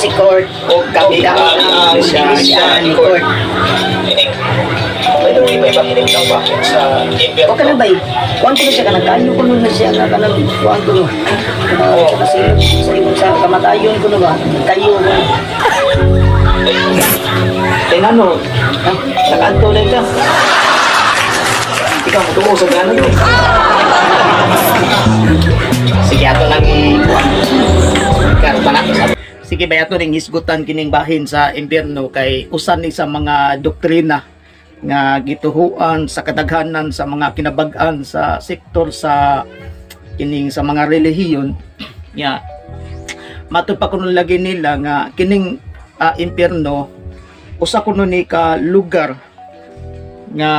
Si Court o kabilang ang iglesia ni Court. By the way, may makinig ng bakit sa impyerno. O kanang bay, kuan ko na siya kanang kayo ko na siya nga kanang kuan ko no. Kanang kasi sa imong sa kamatayon ko na ba? Kayo ko. Kaya ano, ha? Nakaanto na ka. Ikaw, mutuo sa gana no. Sige, ato lang i-kuan. Karpa na. Sige ba, ato ning hisgutan kining bahin sa impyerno kay usan ni sa mga doktrina nga gituhuan sa kadaghanan sa mga kinabag-an sa sektor sa kining sa mga relihiyon nga matud pa kuno lagi nila nga kining impyerno usa kuno ni ka lugar nga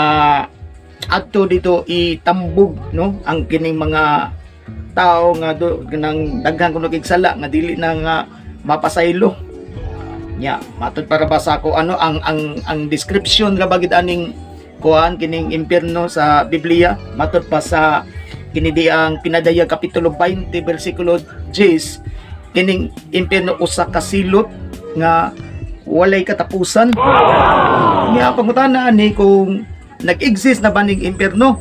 adto dito itambog, no, ang kining mga tao nga do nang daghan kuno kig sala nga dili na nga mapasaylo nya. Matud para ba sa ako ano ang description ra ba gid aning kuan kining impyerno sa Biblia? Matud pa sa kini di ang Pinadayag kapitulo 20 bersikulo 10, kining impyerno usa ka silot nga walay katapusan. Nya pangutana ani kung nag-exist na ba ning impyerno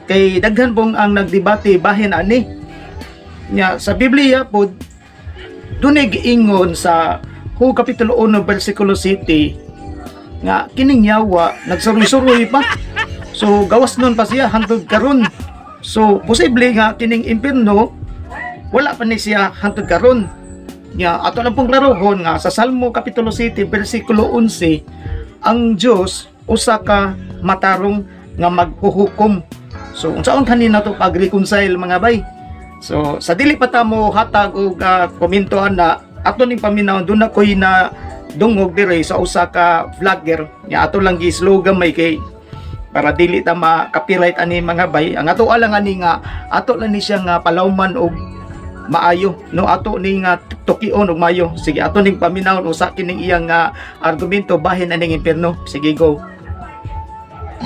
kay daghan pong ang nagdebate bahin ani. Nya sa Biblia pod dunay giingon sa Hu kapitulo 1 bersikulo 7 nga kining yawa nagsuroy-suroy pa, so gawas nun pa siya hantod karon. So posible nga kining impyerno wala pa ni siya hantod karon. Nya ato lang pong klarohon nga sa Salmo kapitulo 7 bersikulo 11, ang Dios usa ka matarong nga maghuhukom. So unsaon kanina to pag-reconcile, mga bay? So sa dili pa ta mo hatag og komento ana, ato ning paminaw, doon na ko'y na dungog dire sa usa ka vlogger nya ato lang gi-slow gamay kay para dili ta ma-copyright ani, mga bay. Ang ato lang ani nga ato lang ni siya nga palawman og maayo, no, ato ni nga tukion og maayo. Sige, ato ning paminaw usa kining iyang nga argumento bahin aning impyerno. Sige, go.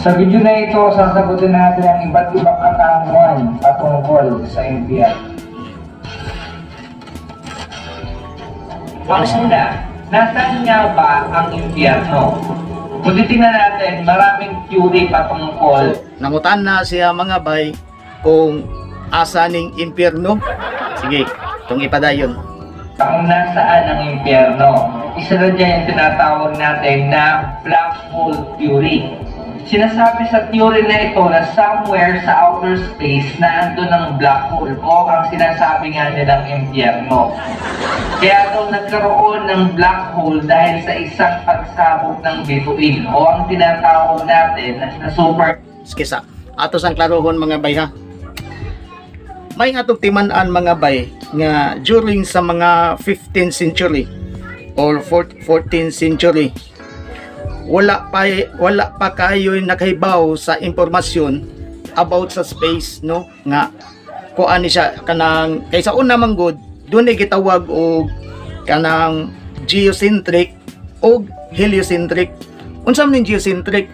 Sa video na ito, sasagutin natin ang iba't ibang katanungan patungkol sa impyerno. Ang una, nasaan nga ba ang impyerno? Kung titingnan natin, maraming theory patungkol Nangutan na siya, mga bay, kung asa ning impyerno. Sige, itong ipadayon. Kung nasaan ang impyerno. Isa na dyan yung tinatawag natin na black hole theory. Sinasabi sa theory na ito na somewhere sa outer space na andun ang black hole o ang sinasabi nga nilang impyerno. Kaya daw nagkaroon ng black hole dahil sa isang pagsabog ng bituin o ang tinatawag natin na super Sige sa ato sang klarohon, mga bay, ha. May atong timan-an, mga bay, nga during sa mga 15th century or 14th century, wala pa kayo nakahibaw sa impormasyon about sa space, no, nga kuan ni siya kanang kay sa una man gud dunay gitawag og kanang geocentric og heliocentric. Unsa man ning geocentric?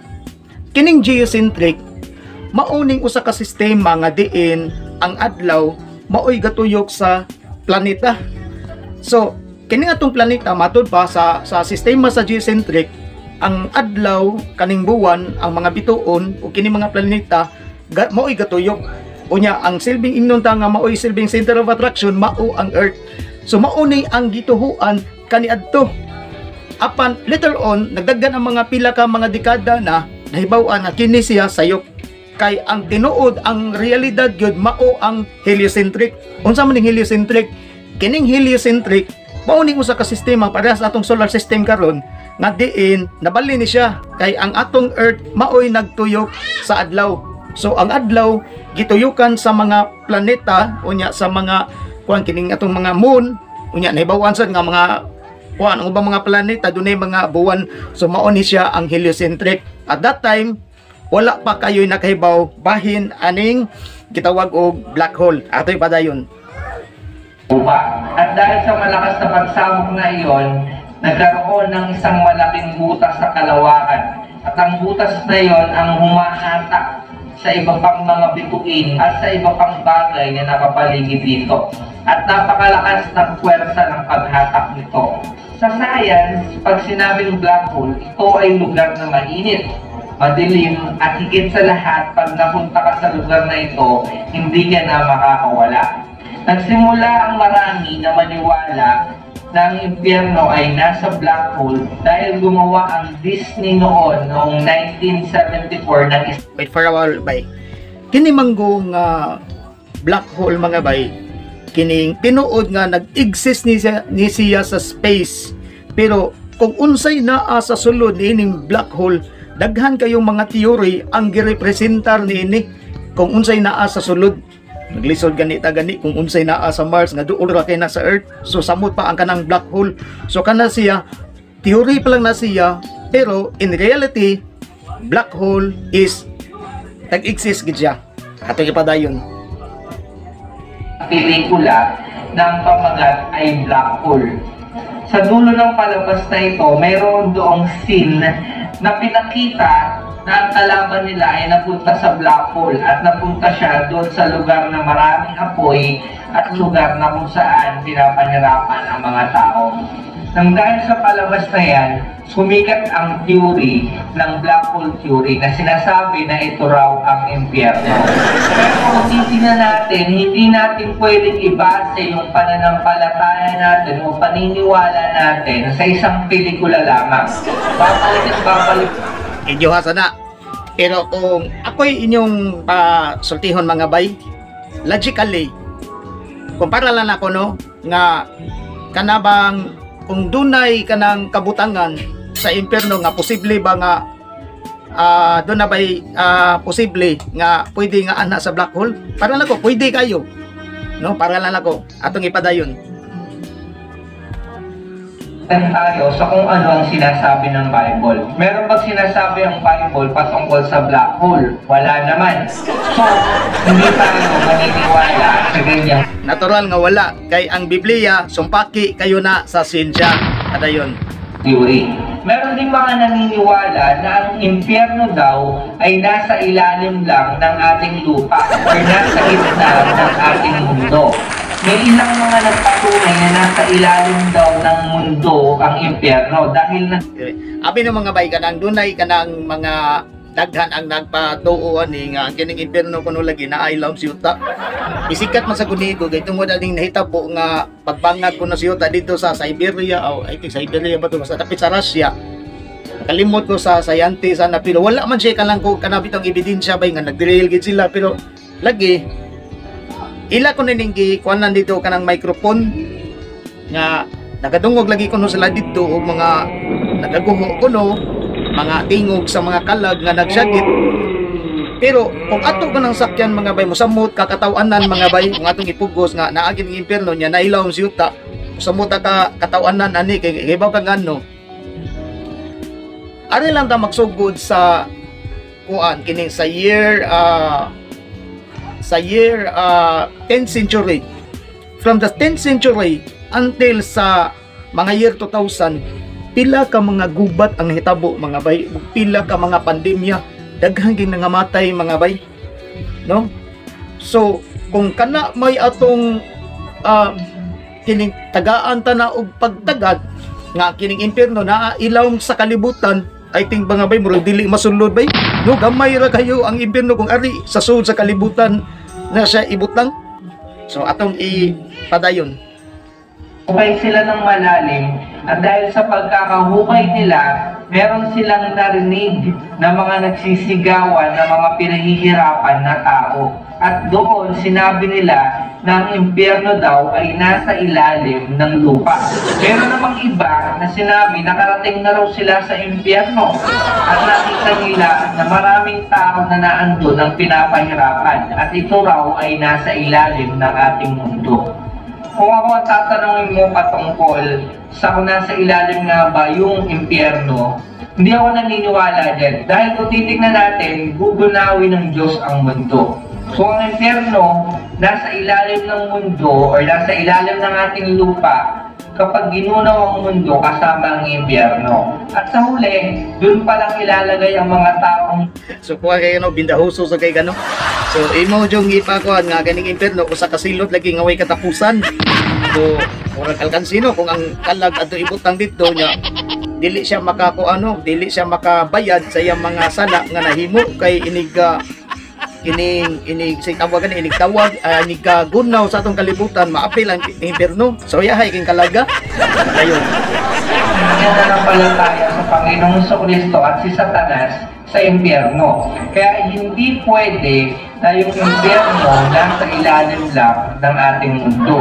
Kining geocentric mauning usa ka sistema nga diin ang adlaw maoy gatuyok sa planeta. So kini atong planeta, matud pa sa sistema sa geocentric, ang adlaw, kaning buwan, ang mga bituon o kini mga planeta maoy gatuyok. Unya ang silbing ingnon ta nga maoy silbing center of attraction mao ang Earth. So mao ni ang gituhuan kaniadto. Apan later on nagdaghan ang mga pila ka mga dekada na nahibaw-an nga kini siya sayop kay ang tinuod, ang realidad gyud mao ang heliocentric. Unsa man ning heliocentric? Kining heliocentric mao ning usa ka sistema parehas sa atong solar system karon nga diin nabali ni siya kay ang atong Earth maoy nagtuyok sa adlaw. So ang adlaw gituyukan sa mga planeta, unya sa mga kuan kining atong mga moon, unya nahibaw-an sad nga mga kuan ang ubang mga planeta dunay mga buwan. So mao ni siya ang heliocentric. At that time wala pa kayo'y nakahibaw bahin aning gitawag og black hole. Ato'y padayon. Lupa. At dahil sa malakas na pagsabog na iyon, nagkaroon ng isang malaking butas sa kalawakan. At ang butas na iyon ang humahatak sa iba pang mga bituin at sa iba pang bagay na nakapaligid dito. At napakalakas ng puwersa ng paghatak nito. Sa science, pag sinabing black hole, ito ay lugar na mainit, madilim, at higit sa lahat, pag napunta ka sa lugar na ito, hindi ka na makakawala. Nagsimula ang marami na maniwala na ang impyerno ay nasa black hole dahil gumawa ang Disney noon noong 1974 ng Wait for a while, bay. Kini manggo nga black hole, mga bay, kining tinuod nga nag-exist ni siya sa space. Pero kung unsay naa sa sulod niining black hole, daghan kayong mga theory ang girepresentar niini kung unsay naa sa sulod. Naglisod gani ta gani kung unsay naa sa Mars nga duol ra kay na sa Earth. So samot pa ang kanang black hole. So kana siya, theory pa lang na siya, pero in reality black hole is nag-exist gid siya. Ato ipadayon. Pelikula na ang pamagat ay Black Hole. Sa dulo ng palabas na ito, mayroon doong scene na pinakita na ang kalaban nila ay napunta sa black hole at napunta siya doon sa lugar na maraming apoy at lugar na kung saan pinapahirapan ang mga tao. Nang dahil sa palabas na yan, sumikat ang theory ng black hole theory na sinasabi na ito raw ang impyerno. Pero kung titingnan natin, hindi natin pwedeng ibase yung pananampalataya natin o paniniwala natin sa isang pelikula lamang. Babalik at babalik Inyo ha sana. Pero kung ako'y inyong sultihon, mga bay, logically, kumpara lang ako, no, nga kanabang kung dunay kanang kabutangan sa impyerno nga posible ba nga doon na ba'y posible nga pwede nga ana sa black hole? Para lang ako, pwede kayo. No, para lang ako. Atong ipadayon. Tayo sa kung ano ang sinasabi ng Bible. Meron bang sinasabi ang Bible patungkol sa black hole? Wala naman. So, hindi tayo maniniwala sa ganyang Natural nga wala kay ang Biblia sumpaki kayo na sa siyensya. Adayon. Theory. Meron din mga naniniwala na ang impyerno daw ay nasa ilalim lang ng ating lupa or nasa gitna ng ating mundo. May ilang mga nagpatunay na nasa ilalim daw ng mundo ang impyerno dahil na Abi ng mga bay, kanang dunay kanang mga daghan ang nagpatuo ani nga ang kining impyerno kuno lagi na ilawom sa yuta. Isikat man sa gunigo kay tungod aning nahitabo nga pagbangag kuno sa yuta dito sa Siberia o I think Siberia ba to, basta dapit sa Russia. Kalimot ko sa scientist ana, pero wala man siya kanang ko kanabitong ebidensya bay nga nagdrill gid sila, pero lagi ila ko nining gikuanan dito kanang microphone nga nagadungog lagi kuno sila dito og mga nagaguho kuno, mga tingog sa mga kalag nga nagsagit. Pero kung ato ko ng sakyan, mga bay, mosamot kakatawanan, mga bay, kung atong ipugos nga naagi ng impyerno niya nailaw si yuta, mosamot ka katawanan ani kay hibaw ka ngano. Ari lang ta magsugod sa kuan kining sa year 10th century. From the 10th century until sa mga year 2000, pila ka mga gubat ang hitabo, mga bay, ug pila ka mga pandemya, daghan gyud nangamatay, mga bay, no? So kung kana may atong kining tagaan ta na og pagtagad nga kining impyerno naa ilawom sa kalibutan, I think, mga bay, murag dili masulod, bay, no? Gamay ra kayo ang impyerno kung ari sa sulod sa kalibutan na siya ibutang. So atong ipadayon. Hukay sila ng malalim at dahil sa pagkakahukay nila, meron silang narinig na mga nagsisigawan na mga pinahihirapan na tao. At doon, sinabi nila na ang impyerno daw ay nasa ilalim ng lupa. Meron namang iba na sinabi nakarating na raw sila sa impyerno at nakita nila na maraming tao na naandun ang pinapahirapan at ito raw ay nasa ilalim ng ating mundo. Kung ako ang tatanungin mo patungkol sa kung nasa ilalim nga ba yung impyerno, hindi ako naniniwala dyan. Dahil kung titignan natin, gugunawin ng Diyos ang mundo. Kung ang impyerno nasa ilalim ng mundo or nasa ilalim ng ating lupa, kapag ginunaw ang mundo, kasama ang impyerno. At sa huli, dun pa lang ilalagay ang mga taong So kuha kay no bindahuso sa kay gano. So imo jung ipakuan nga ganing impyerno usa ka silot lagi nga way katapusan. So Murag alkansino kung ang kalag adto ibutang didto nya dili siya makakuano, dili siya makabayad sa iyang mga sala nga nahimo kay inig kining inig say tawagan, inig tawag, inig gunaw sa atong kalibutan, maapil ang impierno. So yahay king kalaga ayon. Nananampalataya sa Panginoong Kristo at si Satanas sa impyerno. Kaya hindi pwede na yung impyerno nasa ilalim lang ng ating mundo.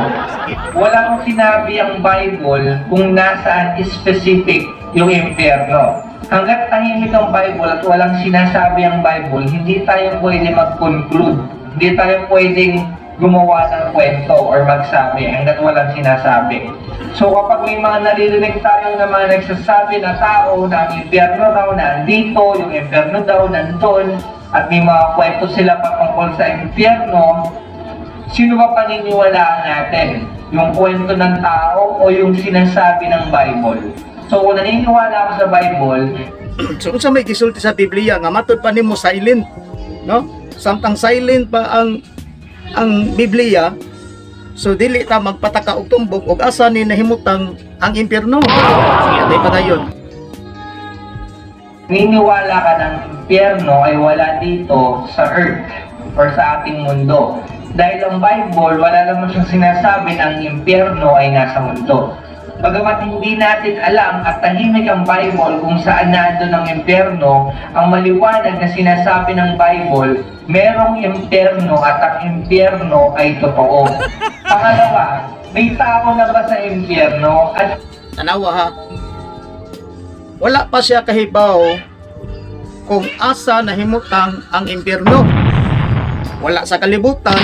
Walang sinabi ang Bible kung nasaan specific yung impyerno. Hanggat tahimik ang Bible at walang sinasabi ang Bible, hindi tayo pwede mag-conclude. Hindi tayo pwedeng gumawa ng kwento or magsabi hanggat walang sinasabi. So kapag may mga naririnig tayo na mga nagsasabi na tao na ang impyerno daw nandito, yung impyerno daw nandun, at may mga kwento sila patungkol sa impyerno, sino ba paniniwalaan natin? Yung kwento ng tao o yung sinasabi ng Bible? So kung naniniwala ako sa Bible, So unsa may gisulti sa Biblia nga matud pa nimo silent, no? Samtang silent pa ang Biblia, so dili ta magpataka og tumbok og asa ni nahimutang ang impyerno. Sige, atay padayon. Naniniwala ka ng impyerno ay wala dito sa earth or sa ating mundo. Dahil ang Bible, wala naman siyang sinasabi na ang impyerno ay nasa mundo. Bagamat hindi natin alam at tahimik ang Bible kung saan nandun ang impyerno, ang maliwanag na sinasabi ng Bible, merong impyerno at ang impyerno ay totoo. Pangalawa, may tao na ba sa impyerno? At Tanawa ha. Wala pa siya kahibaw kung asa nahimutang ang impyerno. Wala sa kalibutan,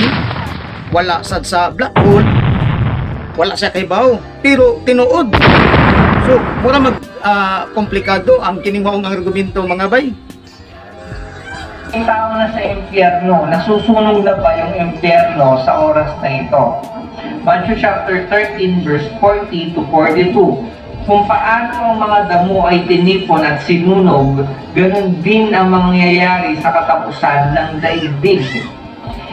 wala sad sa black hole, wala siya kahibaw. Pero tinuod. So, mura mag komplikado ang kining maong argumento, mga bay. May tao na sa impyerno, nasusunog na ba yung impyerno sa oras na ito? Matthew chapter 13 verse 40 to 42. Kung paano ang mga damo ay tinipon at sinunog, ganun din ang mangyayari sa katapusan ng daigdig.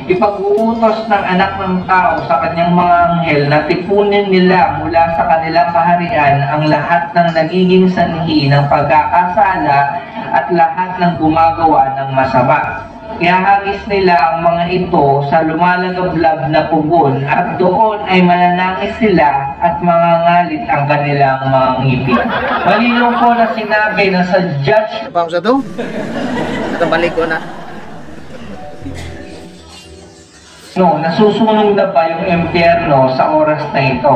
Ipag-uutos ng Anak ng Tao sa kanyang mga anghel na tipunin nila mula sa kanilang kaharian ang lahat ng nagiging sanhi ng pagkakasala at lahat ng gumagawa ng masama. Ihahagis nila ang mga ito sa lumalagablab na pugon at doon ay mananangis sila at mangangalit ang kanilang mga ngipin. Malinaw po na sinabi na sa judgment Pa sa to? Ito, balik ko na. No, nasusunog na ba yung impyerno sa oras na ito?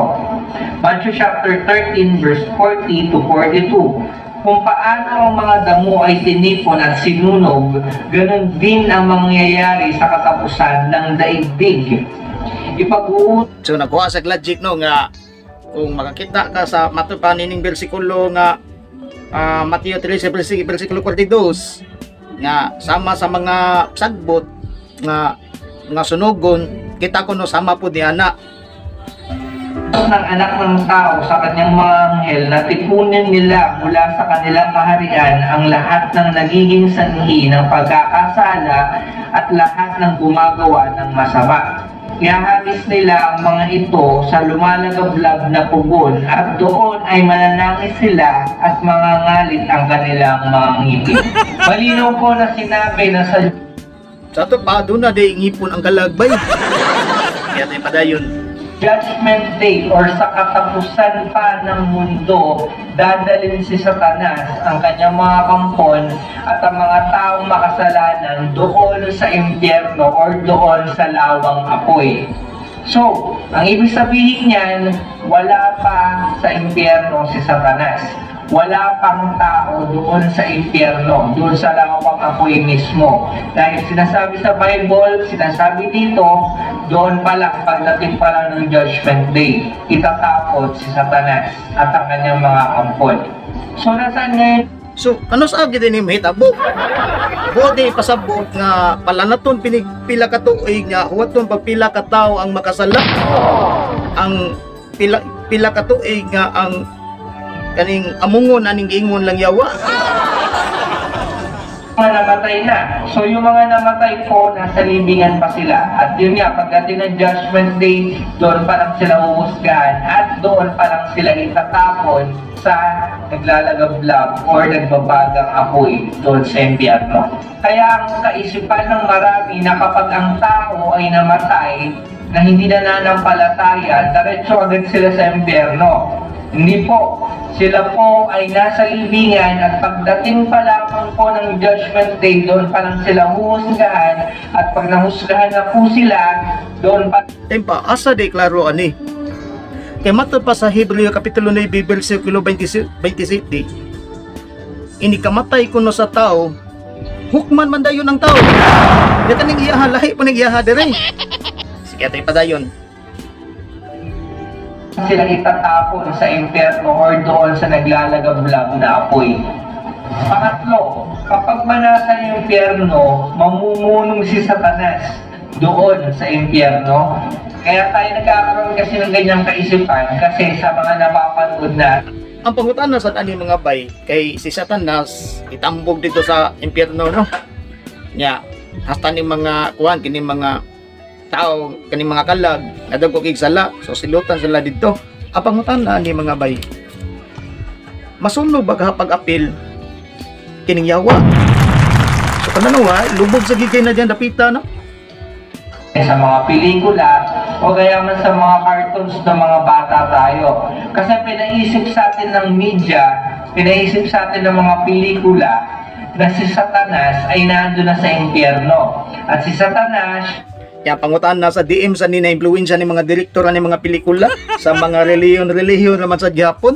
Matthew chapter 13 verse 40 to 42. Kung paano ang mga damo ay tinipon at sinunog, ganun din ang mangyayari sa katapusan ng daigdig. Ipag-uutos So nakuha sa logic, no, nga kung makakita ka sa matud pa nining bersikulo nga Mateo 13 versikulo 42 nga sama sa mga sagbot nga nga sunugon kita kuno, sama po ni ana. Ng Anak ng Tao sa kanyang mga anghel na tipunin nila mula sa kanilang kaharian ang lahat ng nagiging sanhi ng pagkakasala at lahat ng gumagawa ng masama. Ihahagis nila ang mga ito sa lumalagablab na pugon at doon ay mananangis sila at mangangalit ang kanilang mga ngipin. Malinaw po na sinabi na sa Sa ato pa doon na di ngipon ang kalagbay. Kaya tayo padayon. Judgment Day or sa katapusan pa ng mundo, dadalhin si Satanas, ang kanyang mga kampon at ang mga taong makasalanan doon sa impyerno or doon sa lawang apoy. So, ang ibig sabihin niyan, wala pa sa impyerno si Satanas. Wala pang tao doon sa impyerno, doon sa lawang apoy mismo. Dahil sinasabi sa Bible, sinasabi dito, doon pa lang, pagdating pa lang ng Judgment Day, itatapon si Satanas at ang kanyang mga kampon. So, nasaan ngayon So, ano sa gid ni mahitabo? Bode pasabot nga palanaton pinig pila ka tuig nga huwaton pag pila ka tawo ang makasala. Ang pila pila ka tuig nga ang kaning amungon aning giingon lang yawa. Mga namatay na. So yung mga namatay po, nasa libingan pa sila. At yun nga, pagdating ng Judgment Day, doon pa lang sila huhusgahan at doon pa lang sila itatapon sa naglalagablab or nagbabagang apoy doon sa impyerno. Kaya ang kaisipan ng marami na kapag ang tao ay namatay, na hindi na nanampalataya, diretso agad sila sa impyerno. Hindi po. Sila po ay nasa libingan at pagdating pa lamang po ng Judgment Day, doon pa lang sila huhusgahan at pag nahusgahan na po sila, doon pa Tempa, asa di klaro ani? Kay matod pa sa Hebreo Kapitulo 9 versikulo 20, 27, ini kamatay kuno sa tao, hukman man dayon ang tao. Di kaning iyaha, lahi po ning iyaha dire. Sige, atay padayon. Sila itatapon sa impyerno or doon sa naglalagablab na apoy. Pangatlo, kapag ba nasa impyerno, mamumunong si Satanas doon sa impyerno? Kaya tayo nagkakaroon kasi ng ganyang kaisipan kasi sa mga napapanood na Ang pangutana sa ani, mga bay, kay si Satanas itambog dito sa impyerno, no? Nya hasta ning mga kuan kini, mga tao kini, mga kalag nadagko kig sala, so silutan sila didto. Ang pangutana ani, mga bay, masunog ba pag-apil kining yawa? So kanano lubog sa gigay na diyan dapita, no? Sa mga pelikula o kaya man sa mga cartoons ng mga bata tayo. Kasi pinaisip sa atin ng media, pinaisip sa atin ng mga pelikula na si Satanas ay nandun na sa impyerno. At si Satanas, Kaya pangutana sa DM sa ni na influensya ni mga direktor ni mga pelikula sa mga relihiyon-relihiyon naman sa Japon.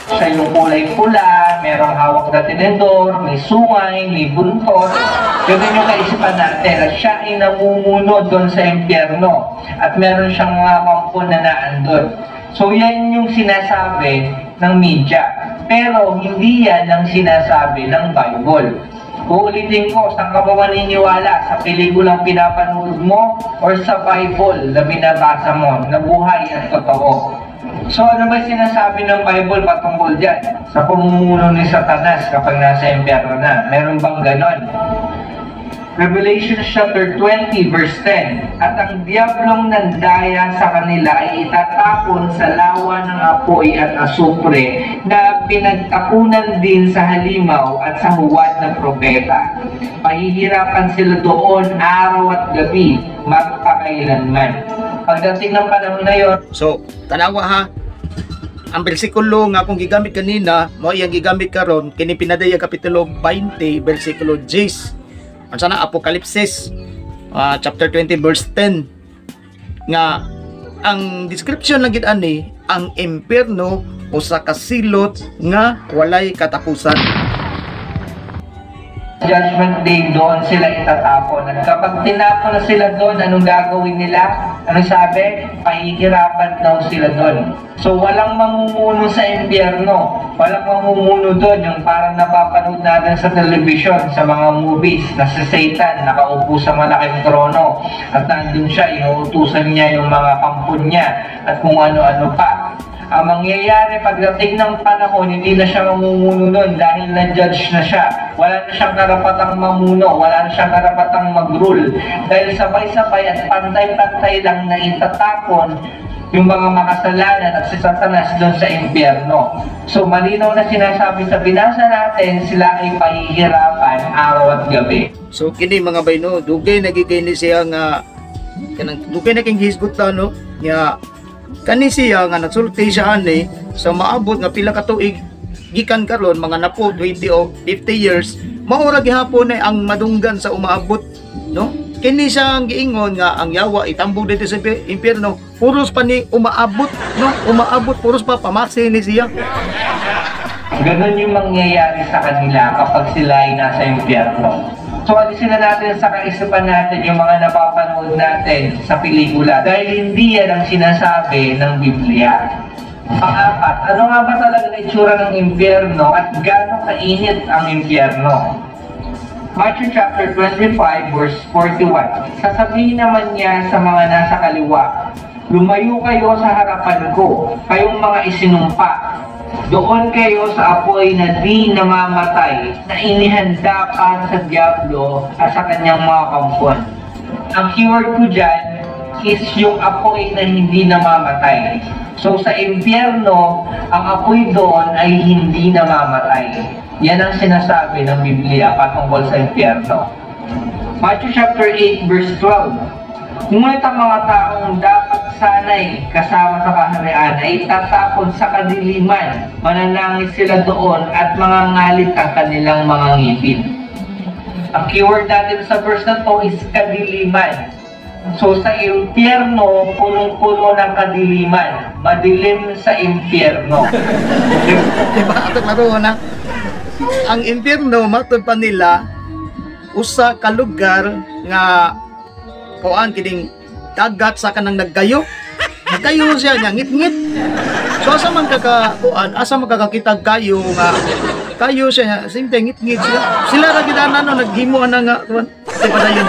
Siya yung kulay pula, merong hawak na tinidor, may sungay, may buntot. Ganun yung kaisipan natin at siya ay namumuno doon sa impyerno at meron siyang mga kampon na naandun. So yan yung sinasabi ng media. Pero hindi yan ang sinasabi ng Bible. Uulitin ko, saan ka ba maniniwala? Sa pelikulang pinapanood mo or sa Bible na binabasa mo, na buhay at totoo? So ano ba sinasabi ng Bible patungkol dyan? Sa pamumuno ni Satanas kapag nasa impyerno na? Meron bang ganon? Revelation chapter 20 verse 10: "At ang diablong nandaya sa kanila ay itatapon sa lawa ng apoy at asupre na pinagtakunan din sa halimaw at sa huwad na propeta. Pahihirapan sila doon araw at gabi magpakailanman." Pagdating ng panahon na yon, So, tanawa ha. Ang bersikulo nga akong gigamit kanina, mao iyang gigamit karon kini pinadaya Kapitulo 20 versikulo 10. Unsa na Apokalipsis chapter 20 verse 10 nga ang description lang gid ani, ang impierno usa ka silot nga walay katapusan. Judgment Day, doon sila itatapon. At kapag tinapon na sila doon, anong gagawin nila? Ano sabi? Pahihirapan daw sila doon. So walang mamumuno sa impyerno. Walang mamumuno doon. Yung parang napapanood natin sa television, sa mga movies, na si Satan nakaupo sa malaking trono. At nandun siya, inuutusan niya yung mga kampon niya at kung ano-ano pa. Ang mangyayari pagdating ng panahon, hindi na siya mamumuno nun dahil na-judge na siya. Wala na siyang karapatang mamuno, wala na siyang karapatang mag-rule. Dahil sabay-sabay at pantay-pantay lang na itatapon yung mga makasalanan at si Satanas doon sa impyerno. So malinaw na sinasabi sa binasa natin, sila ay pahihirapan araw at gabi. So kini, mga bay, no, dugay na gid ni siya nga kanang dugay na king hisgutan, no, nga kani siya nga nagsulti siya ani sa maabot nga pila ka tuig gikan karon, mga napo 20 o 50 years, mao ra gihapon na ang madunggan sa umaabot, no? Kini siya ang giingon nga ang yawa itambog dito sa impyerno, puros pa ni umaabot, no? Umaabot, puros pa pamasi ni siya. Ganon yung mangyayari sa kanila kapag sila ay nasa impyerno. So alisin na natin sa kaisipan natin yung mga napapanood natin sa pelikula dahil hindi yan ang sinasabi ng Biblia. Pang-apat, ano nga ba talaga ang itsura ng impyerno at gaano kainit ang impyerno? Matthew chapter 25 verse 41: "Sasabihin naman niya sa mga nasa kaliwa, 'Lumayo kayo sa harapan ko, kayong mga isinumpa." Doon kayo sa apoy na di namamatay, na inihanda para sa Diablo at sa kanyang mga kampon. Ang keyword ko dyan is yung apoy na hindi namamatay. So sa impyerno, ang apoy doon ay hindi namamatay. Yan ang sinasabi ng Biblia patungkol sa impyerno. Matthew chapter 8 verse 12. Ngunit ang mga taong dapat sana'y kasama sa kaharian ay tatapon sa kadiliman. Mananangis sila doon at mangangalit ang kanilang mga ngipin. Ang keyword natin sa verse na to is kadiliman. So sa impyerno, punong-puno ng kadiliman. Madilim sa impyerno. Diba ato klaro na? Ang impyerno, matod pa nila, usa ka lugar nga kuan kining dagat sa kanang naggayo. Naggayo siya nga ngit-ngit. So asa man ka kuan, asa man kakakita gayo nga kayo siya, simple ngit-ngit siya. Sila ra gid ana no naghimo ana nga kuan. Di pa dayon.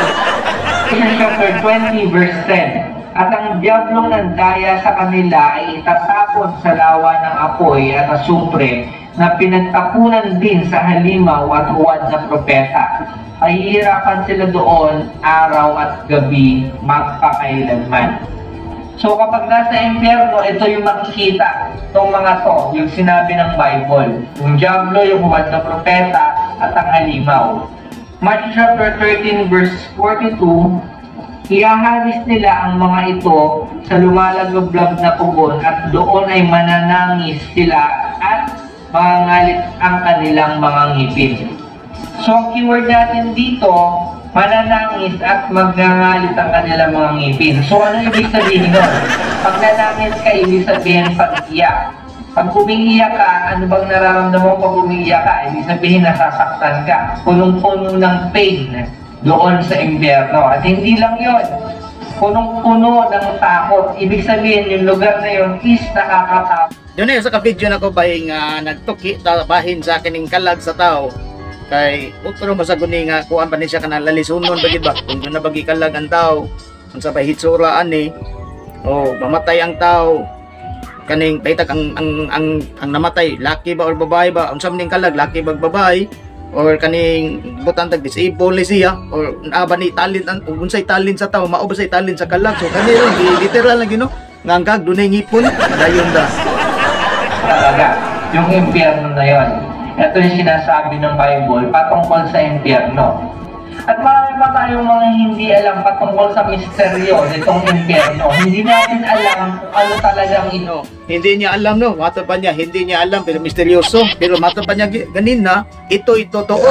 Revelation chapter 20 verse 10. At ang diablong nandaya sa kanila ay itatapon sa lawa ng apoy at asupre na pinagtapunan din sa halimaw at huwad na propeta. Pahihirapan sila doon araw at gabi magpakailanman. So kapag nasa impyerno, ito yung makikita. Itong mga to, yung sinabi ng Bible. Yung diablo, yung huwad na propeta, at ang halimaw. Matthew chapter 13 verse 42, ihahagis nila ang mga ito sa lumalagablab na pugon at doon ay mananangis sila at mangangalit ang kanilang mga ngipin. So ang keyword natin dito, mananangis at magngangalit ang kanilang mga ngipin. So ano ibig sabihin nun? Pag nanangis ka, ibig sabihin pag-iyak. Pag umiiyak ka, ano bang nararamdaman mo pag umiiyak ka? Ibig sabihin nasasaktan ka. Punong-puno ng pain doon sa impyerno. At hindi lang yon, punong-puno ng takot. Ibig sabihin, yung lugar na yon is nakakatakot. Doon na sa ka-video na ko bay nga nagtuki ta bahin sa kining kalag sa tao kay utro masagun ni nga kuan pa ni siya kanang lalisunon ba gid ba kung doon na bagi kalag ang tao, unsa ba hitsura ani o mamatay ang tao, kaning paytag ang namatay, laki ba or babae ba, unsa man ning kalag, laki ba babae, or kaning butan tag disable ni siya or naa ba ni talent ang unsay talent sa tao, mao ba say talent sa kalag. So kani ron literal lang gino nga ang kag dunay ngipon, dayon da. Talaga, yung impyerno na yon. Ito yung sinasabi ng Bible patungkol sa impyerno. At marami pa tayong mga hindi alam patungkol sa misteryo nitong impyerno. Hindi natin alam kung ano talagang ito. No, hindi niya alam, no. Mato pa niya, hindi niya alam pero misteryoso. Pero mato pa niya ganina, ito totoo.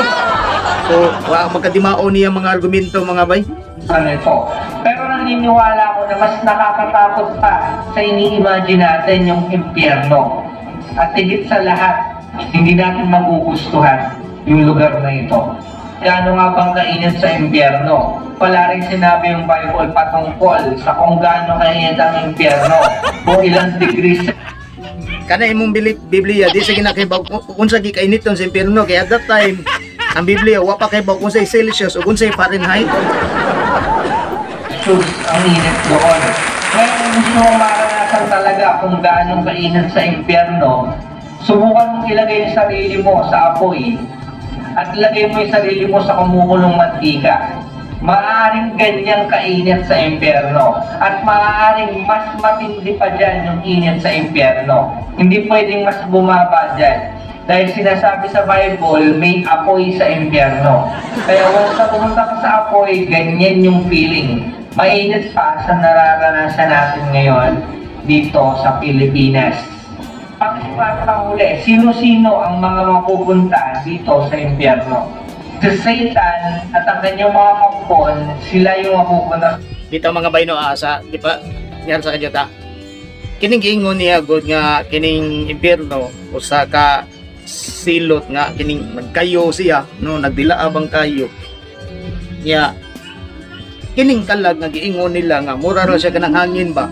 So, wa magkadimao niya mga argumento, mga bay. Ano ito. Pero naniniwala ako na mas nakakatakot pa sa ini-imagine natin yung impyerno. At higit sa lahat, hindi natin magugustuhan yung lugar na ito. Gaano nga bang kainit sa impyerno? Wala rin sinabi yung Bible patungkol sa kung gaano kainit ang impyerno. Kung ilang degrees Kana imong Biblia, di sa ginakahibaw kung unsa gi kainit sa impyerno kay at that time ang Biblia wa pa kay kung unsay Celsius o unsay Fahrenheit. Celsius ang init doon. Ngayon, kung gusto mong maranasan talaga kung gaano kainit sa impyerno, subukan mong ilagay yung sarili mo sa apoy at ilagay mo yung sarili mo sa kumukulong mantika. Maaaring ganyang kainit sa impyerno at maaaring mas matindi pa dyan yung init sa impyerno. Hindi pwedeng mas bumaba dyan. Dahil sinasabi sa Bible, may apoy sa impyerno. Kaya once na pumunta ka sa apoy, ganyan yung feeling. Mainit pa sa nararanasan natin ngayon dito sa Pilipinas. Panglima at panghuli, sino-sino ang mga mapupunta dito sa impyerno? Si Satan at ang kanyang mga kampon, sila yung mapupunta Dito, mga bay, no, sa di pa yan sa kanya ta. Kining giingon niya god nga kining impyerno usa ka silot nga kining nagkayo siya, no, nagdilaab ang kayo. Nya kining kalag nga giingon nila nga mura ra siya kanang hangin ba,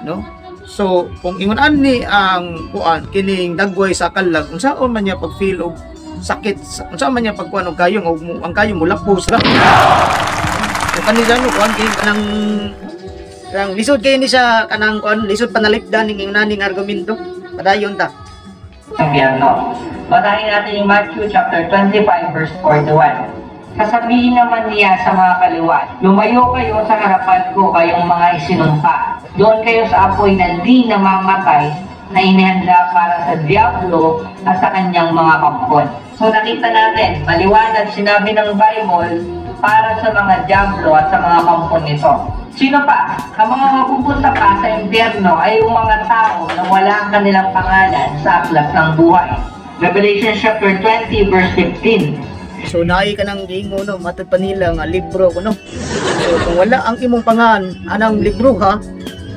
no? So kung ingon ani ang kuan kining dagway sa kalag, unsaon man niya pag feel og sakit, unsaon man niya pagkuan og kayong og ang kayo mulapos ra. So kanila, no, kuan kay kanang kanang lisod kayo ni siya kanang kuan, lisod panalipdan ning ingon aning argumento. Padayon ta. Impyerno. Basahin natin yung Matthew chapter 25 verse 41. Sasabihin naman niya sa mga kaliwa, "Lumayo kayo sa harapan ko, kayong mga isinumpa. Doon kayo sa apoy na di namamatay na inihanda para sa Diablo at sa kanyang mga kampon." So nakita natin, maliwanag sinabi ng Bible para sa mga Diablo at sa mga kampon nito. Sino pa? Ang mga mapupunta pa sa impyerno ay yung mga tao na wala ang kanilang pangalan sa aklat ng buhay. Revelation chapter 20 verse 15. So naay ka nang giingon, no, matod pa nila nga libro ko, no. So kung wala ang imong pangan anang libro ha,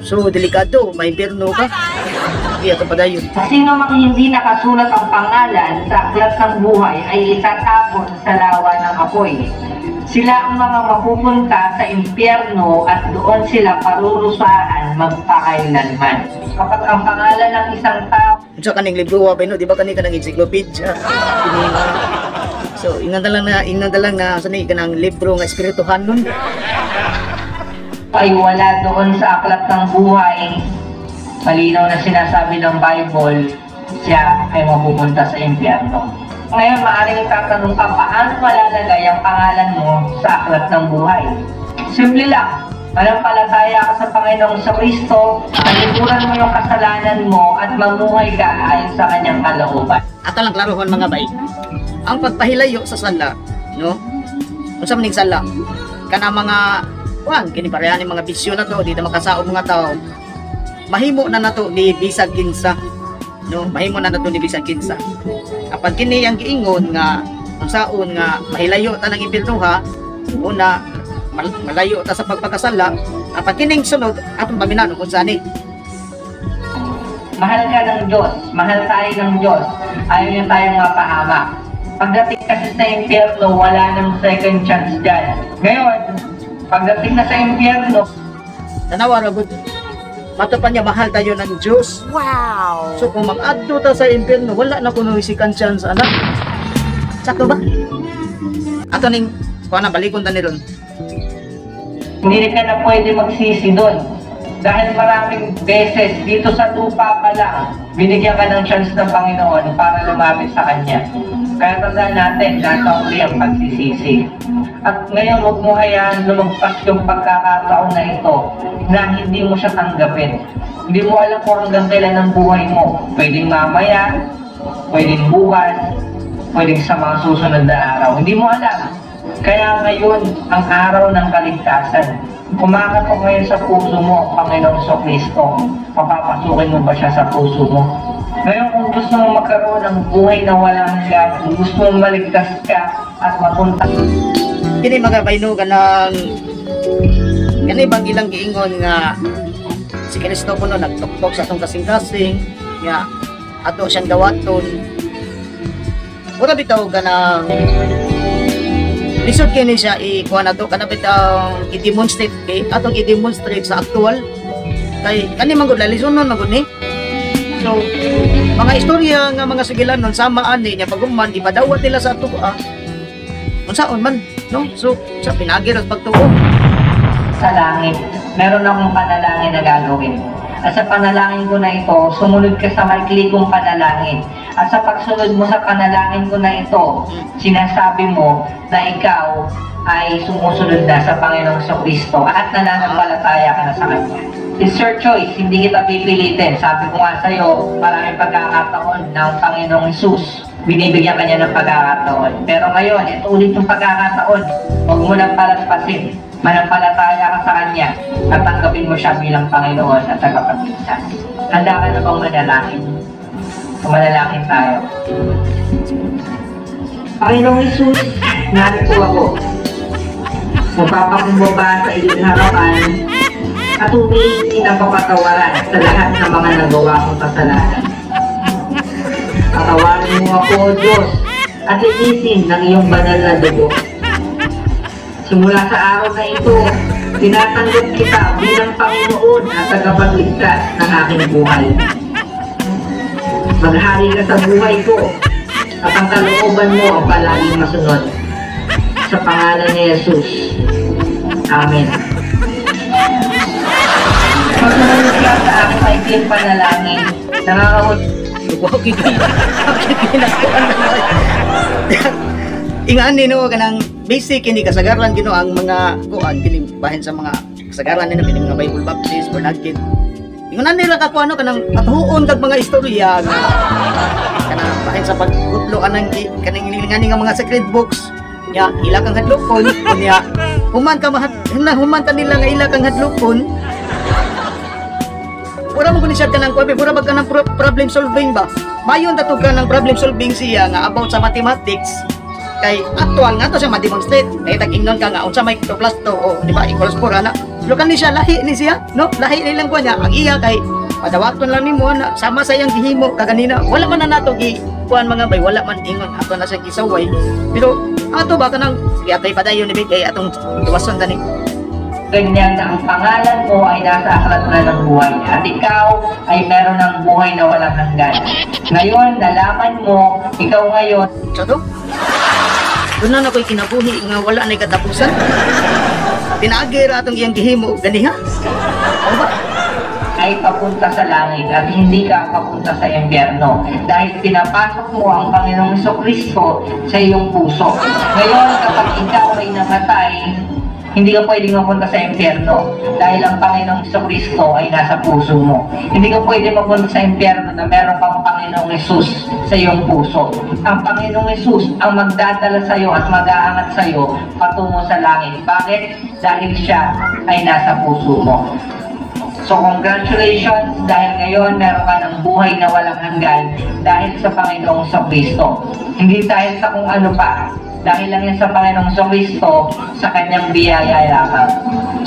so delikado, maimpyerno ka. Iya ka padayon. Sa sino mang hindi nakasulat ang pangalan sa aklat ng buhay ay itatapon sa lawa ng apoy. Sila ang mga mapupunta sa impyerno at doon sila parurusahan magpakailanman. Kapag ang pangalan ng isang tao Unsa kaning libro wa ba, no? Di ba kani kanang encyclopedia? Kini So ingnan na lang na sa ni kanang libro nga espirituhan nun. Ay wala doon sa aklat ng buhay, malinaw na sinasabi ng Bible, siya ay mapupunta sa impyerno. Ngayon, maaaring tatanong ka, paano malalagay ang pangalan mo sa aklat ng buhay? Simple lang. Manampalataya ka sa Panginoong Kristo, talikuran mo yung kasalanan mo at mamuhay ka ayon sa kanyang kalooban. Ato lang klarohon, mga bay. Ang pagpahilayo sa sala, no? Unsa man ning sala? Kana mga kuan kini pareha ni mga bisyo na to, di na makasaog mga tao. Mahimo na nato ni bisag kinsa, no? Mahimo na nato ni bisag kinsa. Apan kini ang giingon nga unsaon nga mahilayo ta ng impyerno ha, una malayo ta sa pagpakasala, apan kining sunod atong paminano kung saan ni. Mahal ka ng Diyos, mahal tayo ng Diyos, ayaw niya tayong mapahamak. Pagdating kasi sa impyerno, wala nang second chance dyan. Ngayon, pagdating na sa impyerno, Tanawa ra gud. Mato pa niya mahal tayo ng Diyos. Wow! So kung mag-adto ta sa impyerno, wala na kuno second chance ana. Sakto ba? Ato ning kuha na balikon ta ni ron. Hindi ka na pwede magsisi doon. Dahil maraming beses dito sa lupa pa lang, binigyan ka ng chance ng Panginoon para lumapit sa Kanya. Kaya tandaan natin, nasa uli ang pagsisisi. At ngayon, huwag mo hayaan lumagpas yung pagkakataon na ito na hindi mo siya tanggapin. Hindi mo alam kung hanggang kailan ang buhay mo. Pwedeng mamaya, pwedeng bukas, pwedeng sa mga susunod na araw. Hindi mo alam. Kaya ngayon, ang araw ng kaligtasan. Kumakatok ngayon sa puso mo ang Panginoong Kristo. Papapasukin mo ba siya sa puso mo? Ngayon, kung gusto mo magkaroon ng buhay na walang hanggan, kung gusto mo maligtas ka at mapunta Kini mga bayno kanang kani bang ilang giingon nga si Kristo kuno nagtuktok sa atong kasing-kasing nga ato siyang dawaton. Mura bitaw kanang lisod kini siya ikuha na to, kana bitaw i-demonstrate kay atong i-demonstrate sa actual kay kani man gud lalisonon man gud ni. So mga istorya nga mga sugilanon sama ani niya pag-human ipadawat nila sa ato ah, unsaon man, no? So sa pinagi ra sa pagtuo. Sa langit, meron akong panalangin na gagawin. At sa panalangin ko na ito, sumunod ka sa maikli kong panalangin. At sa pagsunod mo sa panalangin ko na ito, sinasabi mo na ikaw ay sumusunod na sa Panginoong Kristo at nananampalataya ka na sa Kanya. It's your choice, hindi kita pipilitin. Sabi ko nga sa'yo, maraming pagkakataon ng Panginoong Jesus. Binibigyan ka niya ng pagkakataon. Pero ngayon, ito ulit yung pagkakataon. Huwag mo nang palaspasin. Manampalataya ka sa Kanya at tanggapin mo siya bilang Panginoon at tagapagligtas. Handa ka na bang manalangin? Manalangin tayo. Panginoong Jesus, narito ako. Magpapakumbaba sa iyong harapan at humihingi ng kapatawaran sa lahat ng mga nagawa kong kasalanan. Patawarin mo ako, O Diyos, at linisin ng iyong banal na dugo. Simula sa araw na ito, tinatanggap kita bilang Panginoon at tagapagligtas ng aking buhay. Maghari ka sa buhay ko at ang kalooban mo ang palaging masunod. Sa pangalan ni Jesus. Amen. Pag sumunod ka sa aking maikling panalangin, nangangahulugan Wow, kiki. Kiki na kuan na. Ingani, no, kanang basic kini kasagaran kino ang mga kuan kini bahin sa mga kasagaran nila kini mga Bible Baptist, born again. Ingon nila ka kuan, no, kanang patuon kag mga istorya nga kanang bahin sa pagkutlo anang kaning ngani nga mga sacred books nya ila kang hadlokon. Unya human ka mahat na human ka nila nga ila kang hadlokon, wala mo kuno siya kanang kuan, mura ba kanang problem solving ba? Mayon ta ka ng problem solving siya nga about sa mathematics, kay actual nga to siya ma-demonstrate, kay tag ingnon ka nga unsa may 2 plus 2, o di ba, equals 4 ana. Pero kani siya, lahi ni siya, no, lahi ni lang kuan niya. Ang iya kay padawaton lang nimo na sama sa iyang gihimo kaganina. Wala man na nato gi kuan, mga bay, wala man ingon ato na siya gisaway, pero ato ba kanang sige atay padayon ni kay atong tuwason tani. Ganyan na ang pangalan mo ay nasa aklat na ng buhay at ikaw ay meron ng buhay na walang hanggan. Ngayon, nalaman mo, ikaw ngayon So to doon na ako'y kinabuhi nga wala na'y katapusan. Tinaagi ra atong iyang gihimo ganiha. Ano ba? Ay papunta sa langit at hindi ka papunta sa impyerno dahil pinapasok mo ang Panginoong Kristo sa iyong puso. Ngayon, kapag ikaw ay namatay, hindi ka pwedeng mapunta sa impyerno dahil ang Panginoong Kristo ay nasa puso mo. Hindi ka pwede mapunta sa impyerno na meron kang Panginoong Jesus sa iyong puso. Ang Panginoong Jesus ang magdadala sa iyo at mag-aangat sa iyo patungo sa langit. Bakit? Dahil siya ay nasa puso mo. So congratulations, dahil ngayon meron ka ng buhay na walang hanggan dahil sa Panginoong Kristo. Hindi dahil sa kung ano pa. Dahil lang yan sa Panginoong Kristo, sa kanyang biyaya lamang.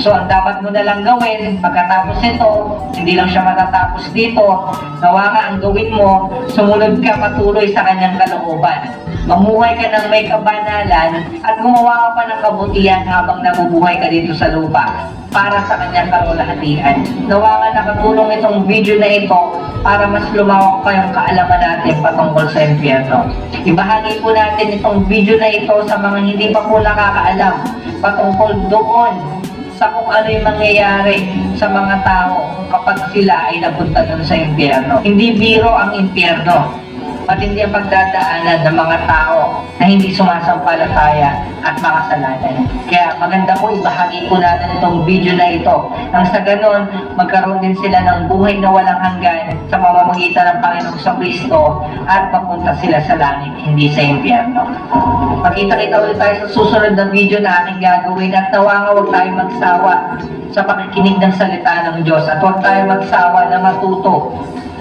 So ang dapat mo na lang gawin pagkatapos nito, hindi lang siya matatapos dito, nawa nga ang gawin mo, sumunod ka patuloy sa kanyang kalooban. Mamuhay ka ng may kabanalan at gumawa ka pa ng kabutihan habang nabubuhay ka dito sa lupa para sa kanyang kalulahatian. Nawa nga nakatulong itong video na ito para mas lumawak pa yung kaalaman natin patungkol sa impyerno. Ibahagi po natin itong video na ito sa mga hindi pa po nakakaalam patungkol doon sa kung ano yung mangyayari sa mga tao kapag sila ay napunta doon sa impyerno. Hindi biro ang impyerno. Matindi ang pagdadaanan ng mga tao na hindi sumasampalataya at makasalanan. Kaya maganda po ibahagi po natin itong video na ito. Nang sa ganon, magkaroon din sila ng buhay na walang hanggan sa pamamagitan ng Panginoong Kristo at papunta sila sa langit, hindi sa impyerno. Magkita-kita ulit tayo sa susunod na video na aking gagawin at nawa nga huwag tayo magsawa sa pakikinig ng salita ng Diyos at huwag tayo magsawa na matuto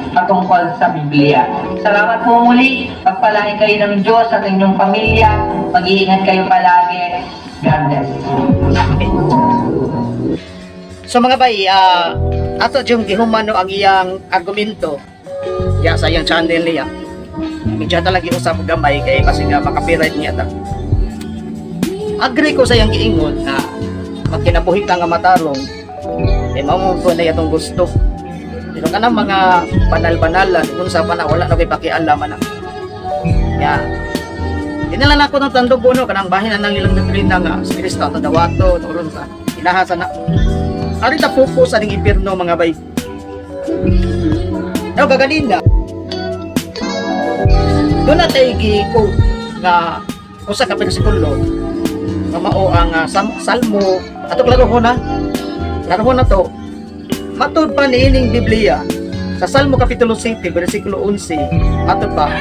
patungkol sa Biblia. Salamat po muli. Pagpalain kayo ng Diyos at inyong pamilya. Mag-iingat kayo palagi. God bless. Okay. So mga bay, ato yung gihumano ang iyang argumento ya sa iyang channel niya. Medyo talaga usap gamay kay kasi nga maka-copyright niya ta. Agree ko sa iyang giingon na magkinabuhi ka nga matarong eh mao mo na itong gusto. Pero kanang mga banal-banalan kung sa pa na wala na ko'y pakialam ana. Ya. Di na lang ako ng tandog no kanang bahin na nang ilang doktrina nga si Kristo ato dawato turon sa ilaha sana. Ari ta focus sa ning impierno, mga bay. Now gaganina. Doon na tayo gi-quote nga usa ka bersikulo nga mao ang Salmo ato klaro ko na. Klaro na to. Matud pa niining Biblia sa Salmo kapitulo 7 bersikulo 11, ato pa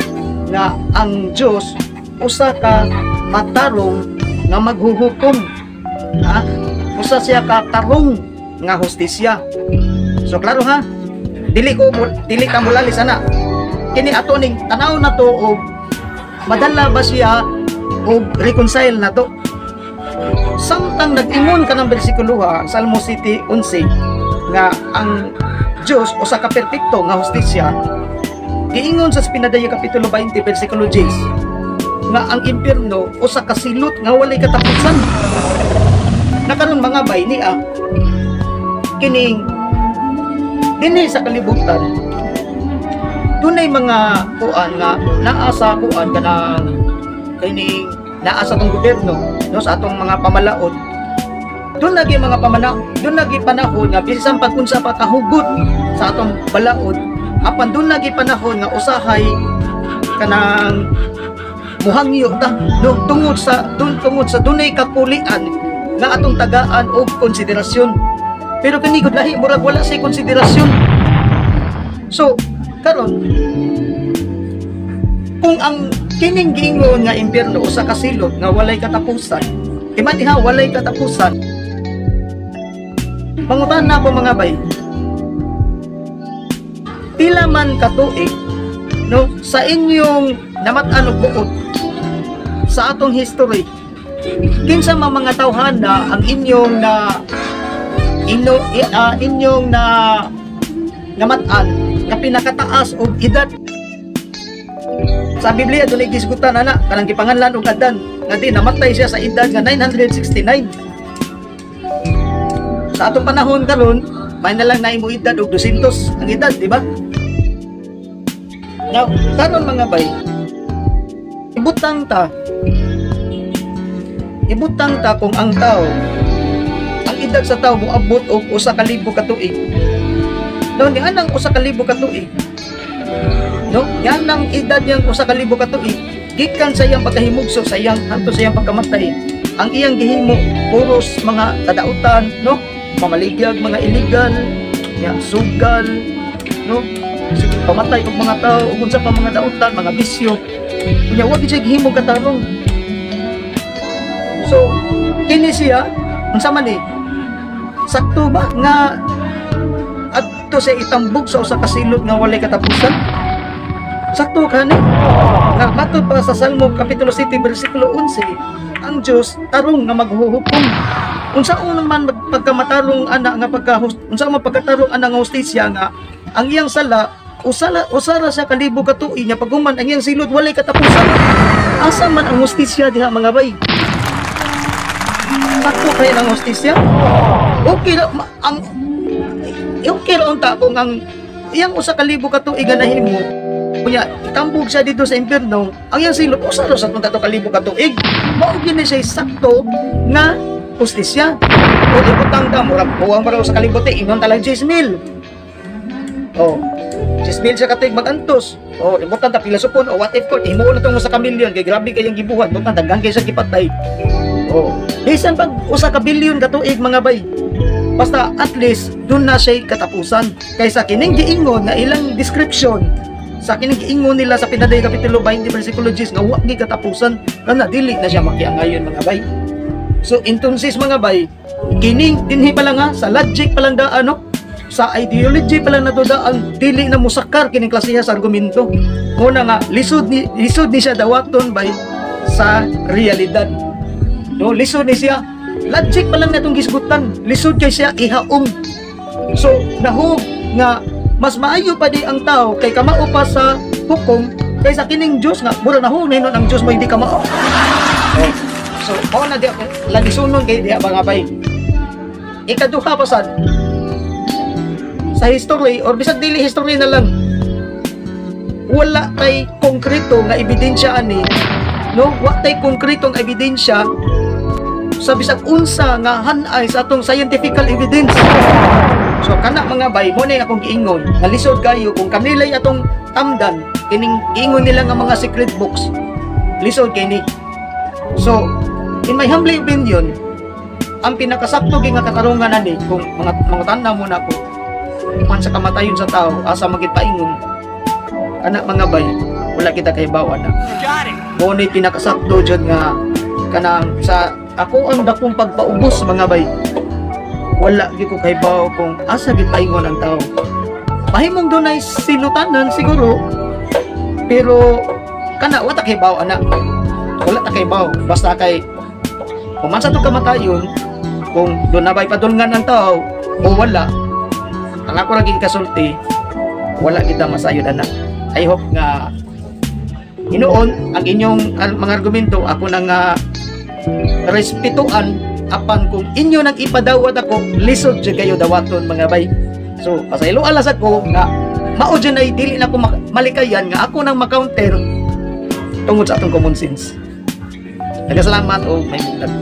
nga ang Dios usa ka matarong nga maghuhukom. Ha? Usa siya ka tarong nga hustisya. So klaro ha. Dili ka mulali sana. Kini ato ning tanaw na to og madala ba siya og reconcile na to. Samtang nag-ingon ka ng bersikulo ha, Salmo 7:11, nga ang Dios usa ka perpekto nga hustisya, giingon sa Pinadaya kapitulo 20 bersikulo 10 nga ang impierno usa ka silot nga walay katapusan. Nakaron, mga bay, niya kining dinhi sa kalibutan dunay mga kuan nga naa sa kuan kanang kining naa sa atong gobyerno, no, sa atong mga pamalaod. Doon lagi mga pamana, doon lagi panahon nga bisan pag unsa pa kahugot sa atong balaod. Apan duna gyud panahon nga usahay kanang muhangyo ta, no, tungod sa dunay kapulian nga atong tagaan og konsiderasyon. Pero kani gud lahi, murag wala say konsiderasyon. So karon, kung ang kining giingon nga impyerno usa ka silot nga walay katapusan, imani ha, walay katapusan. Pangutan na ako, mga bay, pila man katuig, no, sa inyong namat-an og buot sa atong history, kinsa man mga tawhana ang inyong na namat-an nga pinakataas og edad? Sa Biblia dunay gisgutan ana, kanang gipanganlan og Adan nga di namatay siya sa edad nga 969. Sa atong panahon karon, may na lang na imo edad og 200 ang edad, di ba? Now, karon, mga bay, ibutang ta kung ang tao, ang edad sa tao moabot og 1,000 ka tuig. No, ni anang 1,000 ka tuig. No, yan ang edad niyang 1,000 ka tuig. Gikan sa iyang pagkahimugso sa iyang hangtod sa iyang pagkamatay, ang iyang gihimo puros mga kadautan, no? Pamaligyag mga illegal, ya, sugal, no? Sige, pamatay og mga tao ug unsa pa mga dautan, mga bisyo. Unya wa gid siya gihimo katarong. So, kini siya, unsa man ni? Sakto ba nga adto siya itambog sa usa ka silot nga walay katapusan? Sakto ka ni? Nga matod pa sa Salmo Kapitulo 7 bersikulo 11, ang Dios tarong nga maghuhukom. Unsa man pagkamatarong ana nga pagka unsa man pagkatarong ana nga hustisya nga ang iyang sala usala usara siya kalibo ka tuig nya paghuman ang iyang silot walay katapusan? Asa man ang hustisya diha, mga bay? Sakto kay ang hustisya? Okay ra ang okay ra unta kung ang iyang 1,000 ka tuig nga nahimo, kunya itambog siya dito sa impierno, ang iyang silot usa ra sa 3,000 ka tuig. Mao gyud ni siya sakto nga hustisya. O ibutang ta murag buwang pa raw sa kalibuti, ingon ta lang 10,000. Oh, 10,000 siya katuig magantos. Oh, ibutang ta pila supon o what if court himuon na tong 1 ka milyon kay grabe kayang gibuhat, butang daghan kay siya gipatay. Oh, bisan pag 1 ka bilyon ka tuig, mga bay. Basta at least dun na siya katapusan kaysa kining giingon nga ilang description, sa kining giingon nila sa Pinaday Kapitulo 20 versikulo 10 nga wa gi katapusan. Kana dili na siya makiangayon, mga bay. So entonces, mga bay, kining dinhi pa lang ha, sa logic pa lang daan, no, sa ideology pa lang nato daan, dili na musakar kining klasiha sa argumento. Muna nga lisod ni siya dawaton bay sa realidad, no? Lisod ni siya. Logic pa lang natong gisgutan, lisod kay siya ihaom. So nahug nga mas maayo pa di ang tao kay kamao pa sa hukom kaysa kining Dios nga mura nahug na ang Dios mo hindi kamao. Oh. So mao na di ladisunon kay diha, mga bay. Ikaduha pa sad, sa history or bisag dili history na lang, wala tay konkreto nga ebidensya ani, no? Wa tay konkretong ebidensya sa bisag unsa nga han-ay sa atong scientifical evidence. So kana, mga bay, mo na akong giingon nga lisod kayo kung kanilay atong tamdan kining giingon nila nga mga secret books. Lisod kay ni. So in my humble opinion, ang pinakasakto gyud nga katarungan ani, kung mga mga tanan mo na ko man sa kamatayon sa tao, asa magid paingon ana, mga bay, wala kita kay bawa na. Mo ni pinakasakto jud nga kanang sa ako ang dakong pagpaubos, mga bay, wala gyud ko kahibaw kung asa gid paingon ang tao. Mahimong dunay silutanan siguro, pero kana wa ta kahibaw ana, wala ta kahibaw. Basta kay kung man sa to kamatayon, kung duna ba'y padulngan ang tao o wala, ang ako ra kasulti, wala kita masayod ana. I hope nga hinuon ang inyong mga argumento ako nang respetuan, apan kung inyo nang ipadawat ako, lisod jud kayo dawaton, mga bay. So pasayloa lang sad ko nga mao jud ay dili na ko malikayan nga ako nang makounter tungod sa atong common sense. Nagkasalamat o may buntag.